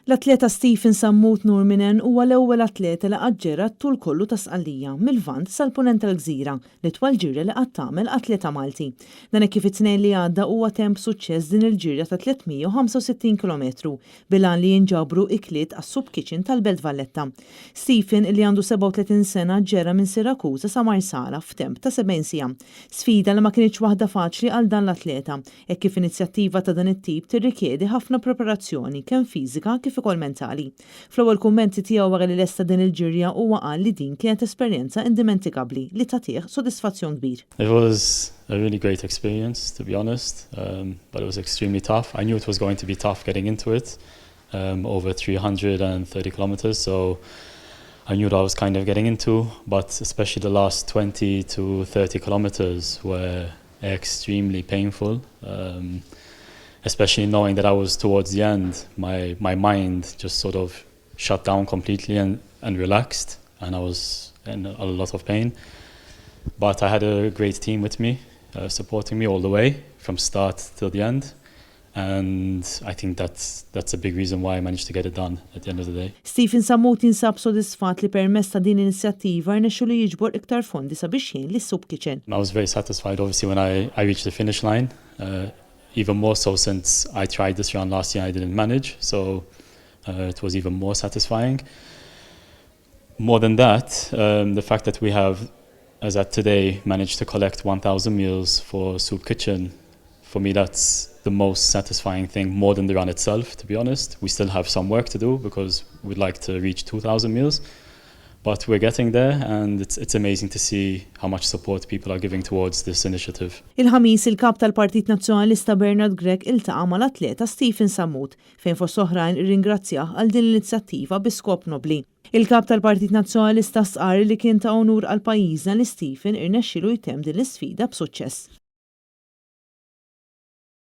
L-atleta Stephen Sammut Nurminen huwa l-ewwel atleta li qatt ġera t-tul kollu ta' Sqallija, mil-Lvant sal-Punent tal-gżira, l-itwal ġirja li qatt għamel atleta Malti. Dan hekk kif it-Tnejn li għadda huwa temm b'suċċess din il-ġirja ta' 365 kilometru, bil-għan li jinġabru ikliet għas-Soup Kitchen tal-Belt Valletta. Stephen, li għandu 37 sena, ġera minn Sirakusa sa Marsala f'temp ta' 70 siegħa. Sfida li ma kinitx waħda faċli għal dan l-atleta, hekk kif inizjattiva ta' dan it-tip tirrikjedi ħafna preparazzjoni kemm fiżika kif ukoll mentali. Fl-ewwel kummenti tiegħu wara li lesta din il-ġirja huwa qal li din kienet esperjenza indimentikabbli li tagħtih sodisfazzjon kbir. It was a really great experience to be honest, but it was extremely tough. I knew it was going to be tough getting into it, over 330 kilometers, so I knew what I was kind of getting into, but especially the last 20 to 30 kilometers were extremely painful, especially knowing that I was towards the end, my mind just sort of shut down completely and relaxed, and I was in a lot of pain. But I had a great team with me, supporting me all the way from start till the end. And I think that's a big reason why I managed to get it done at the end of the day. Stephen Sammut jinsab sodisfat li permezz ta' din l-inizjattiva rnexxielu jiġbor iktar fondi sabiex jgħin lis-Soup Kitchen. I was very satisfied, obviously, when I reached the finish line, even more so since I tried this run last year, I didn't manage, so it was even more satisfying. More than that, the fact that we have, as at today, managed to collect 1,000 meals for Soup Kitchen, for me that's the most satisfying thing, more than the run itself, to be honest. We still have some work to do because we'd like to reach 2,000 meals, but we're getting there and it's amazing to see how much support people are giving towards this initiative. Il-Ħamis il-kap tal-Partit Nazzjonalista Bernard Grech iltaqa' mal-atleta Stephen Sammut fejn fost oħrajn irringrazzjah għal din l-inizjattiva bi skop nobli. Il-kap tal-Partit Nazzjonalista stqarr li kien ta' onur għal pajjiżna li Stephen irnexxielu jtemm din l-isfida b'suċċess.